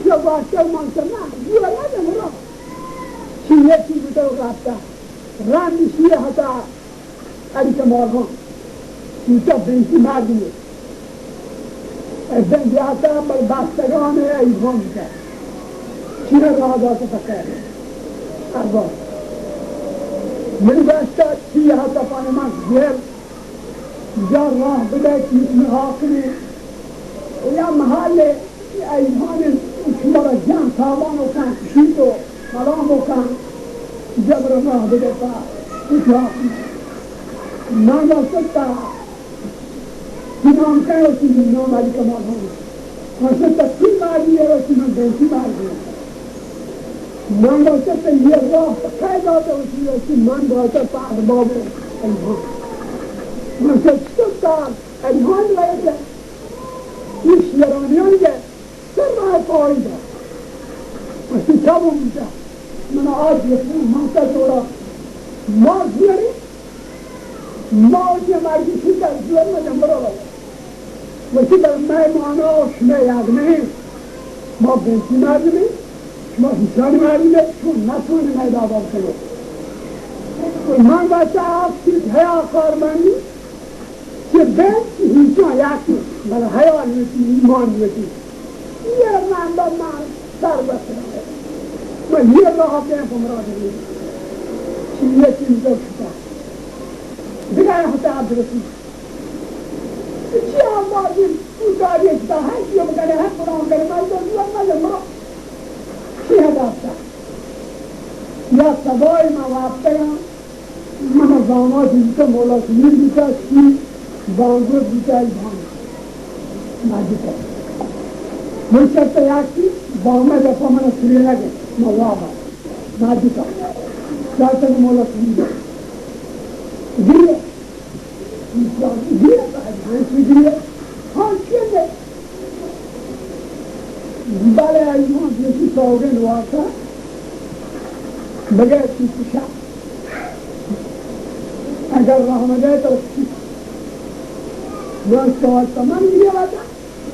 چہ گوشتگ من چہ نہ، گوش نہ دے مرا۔ چی یکی بوتگ رپتہ۔ رند شی ہتا علی کمال خان۔ چوتا بنکی مردمے۔ اے بنکی ہتا بل بستگان ایوان بوتہ۔ چینا راہ داتہ پکہ۔ ارباب۔ من گوشتہ چی ہتا پانے من گیر۔ یا راہ بدے چیز میں حاکمے۔ یا محلے۔ ایوان شما را جان تاوان و کن، کشیت و ملام و کن، جبر راه بده پا کجا. من گوشت تا چی نام کن و چی نام علی کمال خان. گوشت تا چی مردی ہے و چی من بنکی مردی. من گوشت تا یہ راه کئے داتا و چی و چی من داتا تا ارباب ایوان. من گوشت تا ایوان رایتا. ایش یرانیان گه سر راه پاییدا. وقتی چابو بوتا، من آج یقین مانتا جوڑا. ما زیری، ما اوجه مرگی شیطان زور مجم برا. وقتی بر مهمانا و شما یاد نهی. ما بنکی مردمی، شما هیچانی مردمی، شما نتوانی مهدا بار کنو. و من بچه آفتی حیا کار بندی، چه بنت هیچان یکی، بل حیا لوٹی، ایمان لوٹی. یہ من با من سر بسرم. من یہ راہ کن پمرا دلی. چی یہ چیز دو شتا. دیگه حتی عبدالرسول. چی آبادی کوتاهی شتا، هر چی بکنه، هر کدام کنه، من تو دیوان من ما. چی هدف تا؟ یا سبای ما وابتگان، من زامات بیتا، مولا سمیر بیتا، شی بانگو بیتا، ایوان. ناجیتا. من چرتا یاکی بامه دفا من سرینا گه، ما وابا. ناجیتا. چرتا مولا سمیر. گریه. گریه، گریه. ها، چیه؟ بلے آئی ما یکی سوگند وارتا، بغیر چی کشا. اگر رحمت ہے تو چی. من سوال تمام گریه واتا،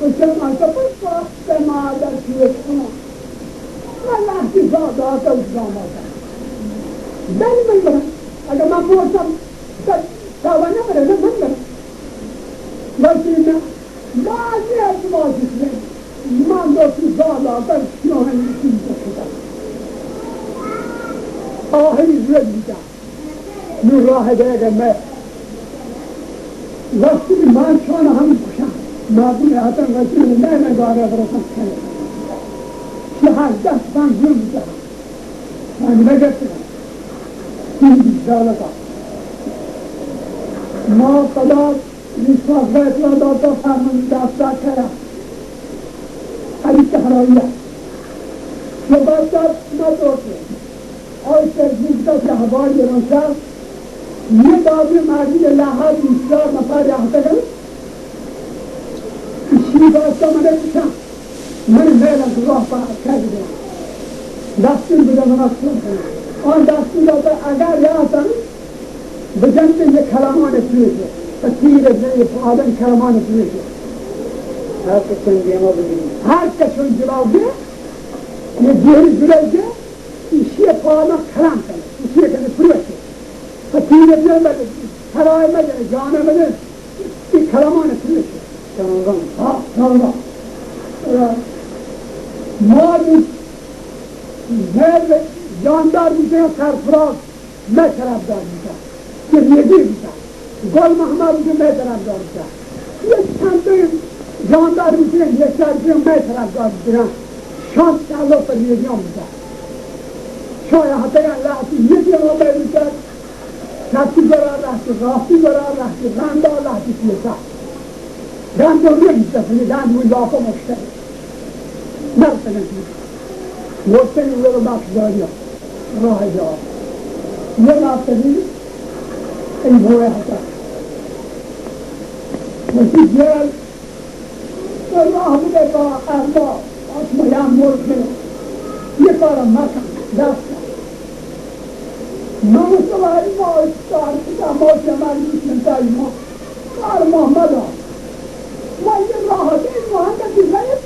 و چه ما سپس پاس ما در چیز کنم. من لحظی سا داتا و داماتا. بل من برم. اگر من بوشم، تا، تا نبره، نه من برم. وقتی نه، بعضی از ما جسمه، من دو سی سال آخر شیوهن یکی می‌کشیدم. آخری زود می‌دم. نو راه دیگه مه. وقتی من چون هم کشم. مردم حتی وقتی نه، نه گاره برسن کنه. شهر دست من زود می‌دم. من نگفتم. این بیشتر ما پدا لیسانس بیت را داتا فرمان دستا کرا. علی تهرانیه. شباب داد ندوته. آی سرگیرتا که هوای ایرانشهر، یه دابی مردی لحاظ بیست نفر رفتگن. ایشی داشته من کشم. من میل از راه پا کردم. دستور بده من اصلاً کنم. آن دستور داده اگر یادم بجنت یک کلمان پیش، و تیر زی پادن کلمان پیش. هر کسون دیما بگیری. هر کسون جلو بی، یه جهری جلو بی، ایشی پانا کلام کنه، ایشی کنه پروشه. و تیر بی، بله، سرای مجنه، جانه مجنه، این کلمان پیش. جانگان. ها، جانگان. ما بی، زیر جاندار بی، سرفراز. مئے طرفدار بوتہ، کہ ریگی بوتہ، گل محمد بوتہ مئے طرفدار بوتہ، یہ چندین جاندار بوتہ، یہ چندین مئے طرفدار بوتہ، شان چالو پر ریگیان بوتہ. شاہ ہتگان لہتی یہ دیما بے بوتہ، چپی گرا لہتی، راستی گرا لہتی، رندا لہتی پیسا. دان دور نمی‌شه، دان اون لاپا مشتری. نرسنن. گوشتن اولو بخش داریا. راه جا. یه نرسنی، این بوه حتا. وقتی جل، تو راه بده با اربا، آتما یا مرد کنه. یه کارا مکن، دست کن. من سواری ما استار کتا، ما جمال می‌کنتا ما. کار ما مدار. ما یه راه دیم، ما هم کسی رئیس.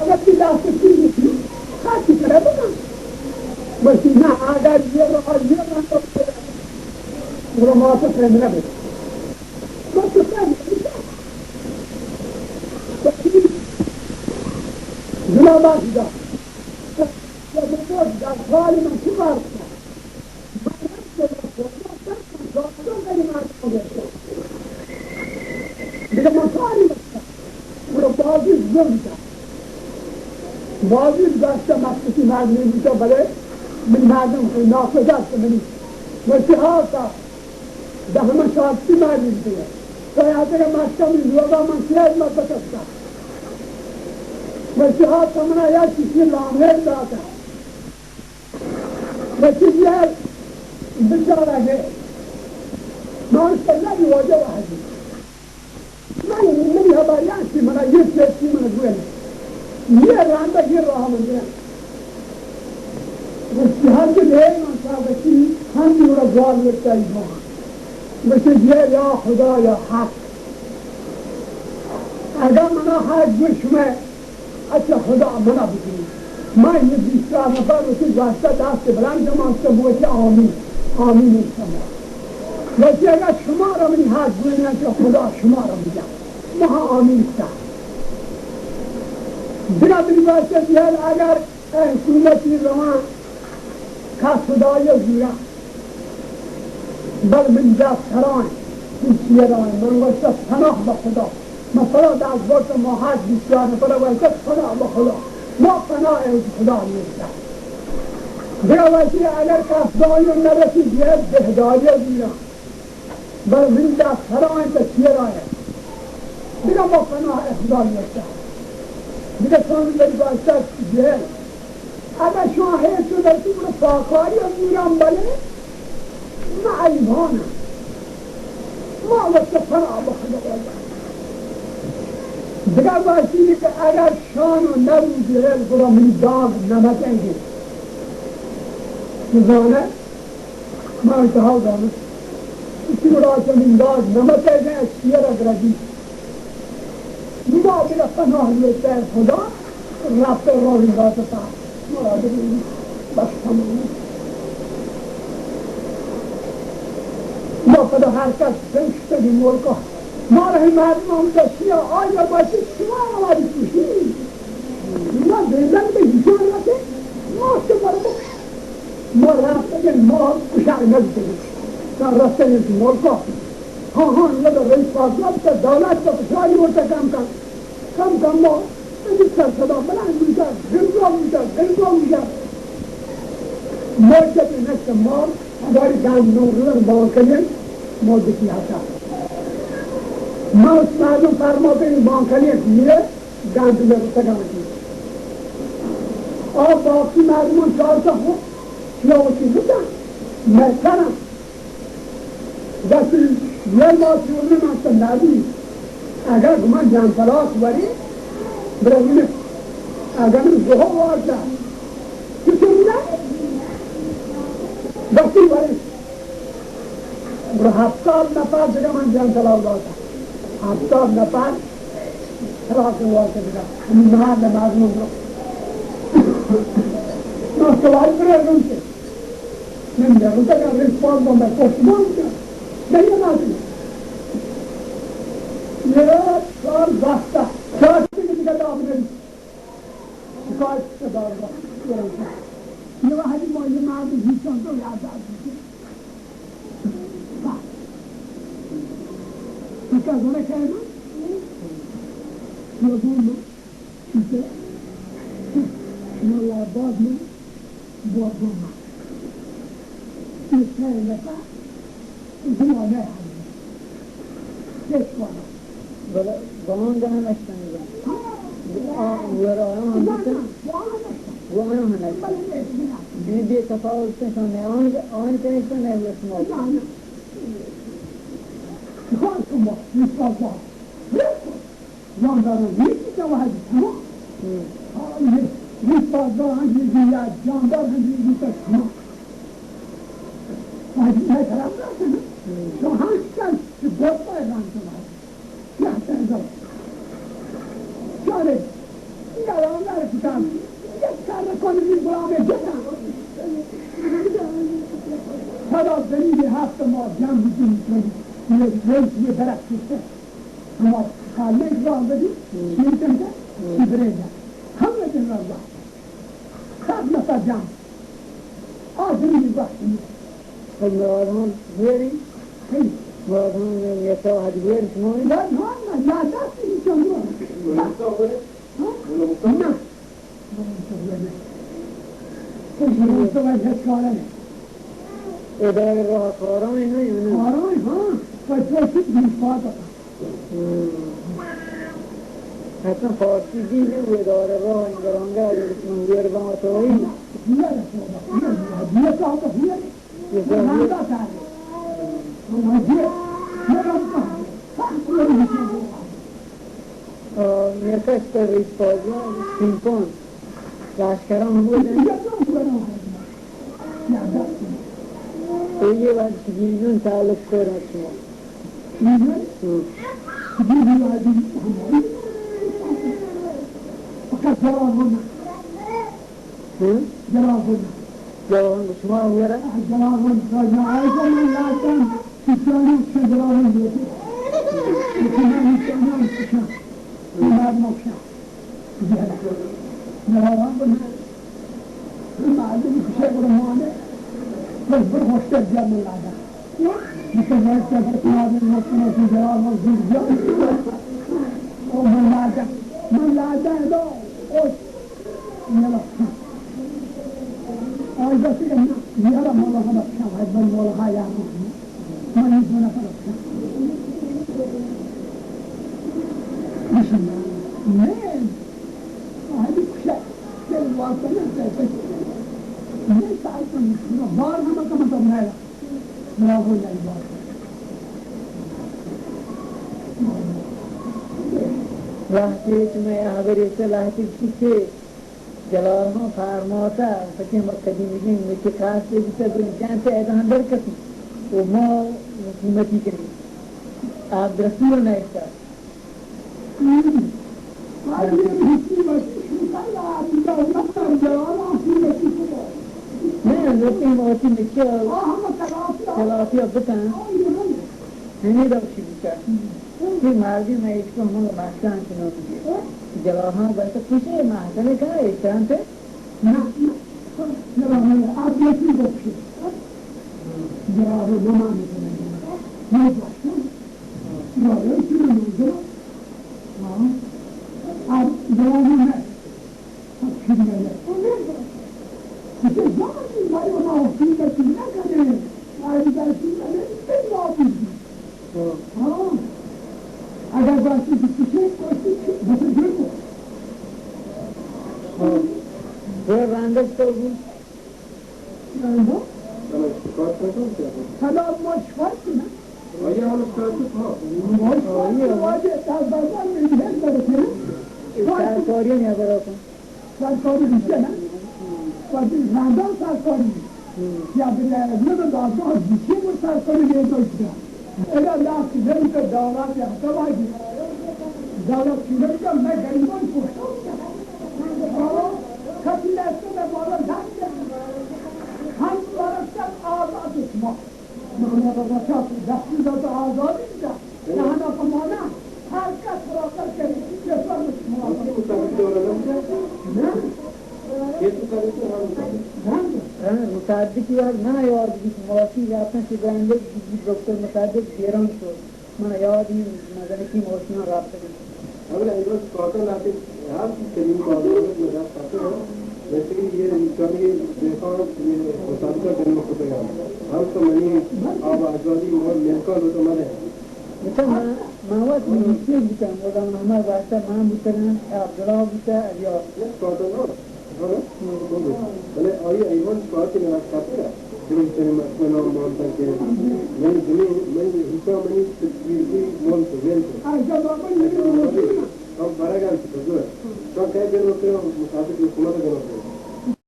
اگر تی دست پرچی نہ، اگر یہ رہا، یہ رہا، تو گڑا ما تو پہم نہ بے۔ ما تو پہم نہ بے۔ پرچی جناب آ جدا۔ یا بزرگ در حال من چی کار کنم؟ من نفس و نفس و نفس و نفس و نفس و نفس۔ دیگه من کاری نکردم. گڑا بازی زنده. بازی گشت مخصوصی مردمی بوتا، بلے من مردم ناخوش است منی. مرچی ها تا ده همه شاد چی مردم دیگه. تا یاد دیگه مکتب لوگا من سیاد مدت است. مرچی ها تا منا یا چیزی لامر داتا. و چیزی ءَ بچار ءَ گئے. من سلا بھی واجہ وحدی. من، منی ہباریان سی منا یہ چیز سی منا گوئے. یہ راندا یہ راہ من دیا. و سی ہر کے دے من سا بچی ہم بھی وڑا گوار لگتا ہی بہان. بچے یہ یا خدا یا حق. اگر منا حق گوش میں اچھا، خدا منا بکنی. من یہ بیست چار نفر وتی واسطہ دست بلند جمع کتم، بگوشی آمین، آمین شما. وتی اگر شما را منی حق گوینی، اچھا، خدا شما را بجا. ما آمین کتا. بنا بری واسطہ دیال اگر اے حکومتی روان کا خدای زورا. بل من جا سرائیں، من چیرائیں، من گوشت پناہ بہ خدا. من پدا دست برت، ما ہر بیست چار نفر گوشت پناہ بہ خدا. ما پناہ خدا نیست. دیگه وقتی اگر کس دائم نرسی، دیگه دهداری زیرا. بل من دست سرائیں تا چیرائیں. دیگه ما پناہ خدا نیست. دیگه سامن بری باشد جهل. اگاں شما ہیچ و دستور پاکاری ءَ زوراں، بلے ما ایوان ءَ ما وت ءَ پناہ بخدا. دگہ باشی کہ اگر شان و نبود ہیل گڑا منی داغ نمک انگے. زانہ ما انتہا زانہ. اسی گڑا چنین داغ نمک انگے، چیئر اگر دی. ما دگہ پناہ لیتے خدا، رب روی داتا تا. مراد بس تمام. ما پدا ہر کس بنشتگی ملکا. ما رہی مردم ہم دستی آیا باشی شما ہماری خوشی. ما زندگ به ایشان رسه، ما که مردم، ما رفتگیم، ما کشار نبودیم. تا رفتگیم تو ملکا. ها، ها، نه به رئیس پاسداران، تا دولت، تا فشاری ورته کم کن. کم کم ما، این سر صدا بلند می‌شه، گرزا می‌شه، گرزا می‌شه. ما که به نفس ما، هزاری گند نو روز بانکنی، ما دکی حتا. ما مردم فرما به بانکنی میره، گند نو روز گند. آ باقی مردمان چهار تا خود، یا وتی بودن، مکرم. دستی یل باز چوری من سندادی. اگر گمان جان طلاق وری، برونه. اگر من گوه وارتا. چطور نه؟ دستی وری. برو هفتاد نفر دیگه من جان طلاق داتا. هفتاد نفر طلاق وارتا دیگه. همین محل مردم برو. من سوال برو رونده. من در روزگار رسپاند با من پشتمان کرد. در یه نازی. یه چهار وقتا. چهار دیگه دیگه دام نمیشه. شکایت که دار وقت. یه وحدی ما یه مردم هیچان تو یاد دار دیگه. با. پس از اونه که من، یه بوم چیزه، شما لباس من، بابا من. این سه نفر، زمانه هم. یک بار. بله، بانگ هم اشتن. آ، ورا هم نه، بیتن. نه، بانگ هم اشتن. گوانو هم اشتن. بله، نه، نه. بی، بی تفاوت شما نه آن، آن کنشتن نه شما. نه، نه. خواهد شما، بیست بار. نام دارم، یکی که وحدی تمام. آه، یه، یه بازار هم یه، یه جاندار هم یه، یه تا تمام. وحدی نه طرف رفتن. تو هر کس که بود باید رنگ تو وحدی. یا تنظر. چاره، یا رانگار کتان. یک کار نکنی، بی غلام جتان. سدا زمین ہفت ما جام بودیم، یہ رئیس یہ درخت کشته. ہما کالے راه بدی، شیر کنده، شیر برنده. ہمه دن راه. سب نفر جام. آ زمین وقت نیست. خب، مرادان ویری؟ کی؟ مرادان میں یہ تو حد ویر شما؟ یا نه، نه، یادداشت نیست. ها؟ نه. ادارہ راہ کارائیں نا، یا نا؟ کارائیں، ہاں. پس تو چیز بھی پاتا. ہم. حتما فارسی دین ہے، وہ ادارہ راہ انگرانگا، اگر تم ویر بان تو ہی. یہ رسول اللہ، یہ، یہ صاحب، یہ. یہ صاحب، یہ. آ، میرکش پر رئیس پازوان، سیمپان، لشکران بودن. تو یہ وقت یونین تعلق کر شما. ہم. ہم؟ جوان گو شما ویرا؟ جوان گو شما ویرا؟ آئی کو من لاتن، کسانی چه جوان گو. کسانی چه جوان گو. جوان گو. جوان گو. معلوم کسے گو مانے. بس بر ہوشتر جا من لادا. مثل من چه جوان گو شما ویرا؟ جوان گو. او من لادا. من لادا دو. او یلا. آئی گوشت کہ نہ، یلا مولا ہم اچھا ہے، بل مولا ہا یا من یہ دو نفر اچھا. بسم اللہ. میں آئی خوشا، دل واسطہ نہ کہتے. میں سال پر بار ہم کم کم ہے. برابر جائے بار. لہتے تمہیں ہبر سے لہتے کسے جلال ہاں فارماتا، پچے ما قدیمگیں مچ کاستے بوتا، گڑا جان سے ایدان در کپی و ما حکومتی کنی. عبدالرسول نیستا. نہ، لوٹیں وتی مچ تلافی بکن. ہمیں دوشی بوتا. کہ مردی میں اس کو ہم مستان چنو دیے. جلاہاں بس کچھ محسن کا ایشان تے. نہ، نہ، نہ، آپ یہ چیز اچھی. جلاہ نہ مانے تو نہیں. یہ بات ہے. جلاہ چیز نہیں. ہاں. آپ جلاہ میں سلام، ما شکایت کناں. آئی ہم شکایت کناں. ما شکایت کناں، واجہ تازہ میری ہیل برسے نا. شکایت کناں. سرکاری نیابرا کن. سرکاری بیشتر نا. وقتی رندان سرکاری. یا بلے نہ دادگاہ بیشتر سرکاری نیابرا. ادا لاک زمین کا دولت یا تباہی. دولت کی زمین کا میں غریبان کو. کسی نے اس کو میں بولا ڈاک. ہم بارہ سال آزاد شما. من بابا چاپ دستی داد آزادی دا. جہانا پمانا ہر کس برابر کری. یہ سب شما. ہاں، مصدق یار نہ یاد بیت، ماسی رفتن چہ گندگ بیت، دکتر مصدق گیران شد. من یاد نیم مزنکی ماشینا رابطہ کنت. ہمیں ایوان شکایتاں لاتے ہر چیز کریم کو عدالت میں دست آتے ہیں. جیسے کہ یہ کبھی دیکھا یہ مسابقہ جنم کو گیا. ہم تو منی آب آزادی اور ملکا لوٹا مدے. اچھا، ما، ما وقت ملکی بودم، مولانا محمد واسطہ ما بودم، عبداللہ بودم، علی آقا. یہ شکایتاں نا. بلے آئی ایوان شکایتی نہ کرتے. جنین چنین مردمان مانتا کہ منی جنین، منی حصہ منی تدبیری مانتا ویل کو. ہم برگان بزور. تو کہہ دیر وقت مصادق حکومت گنا.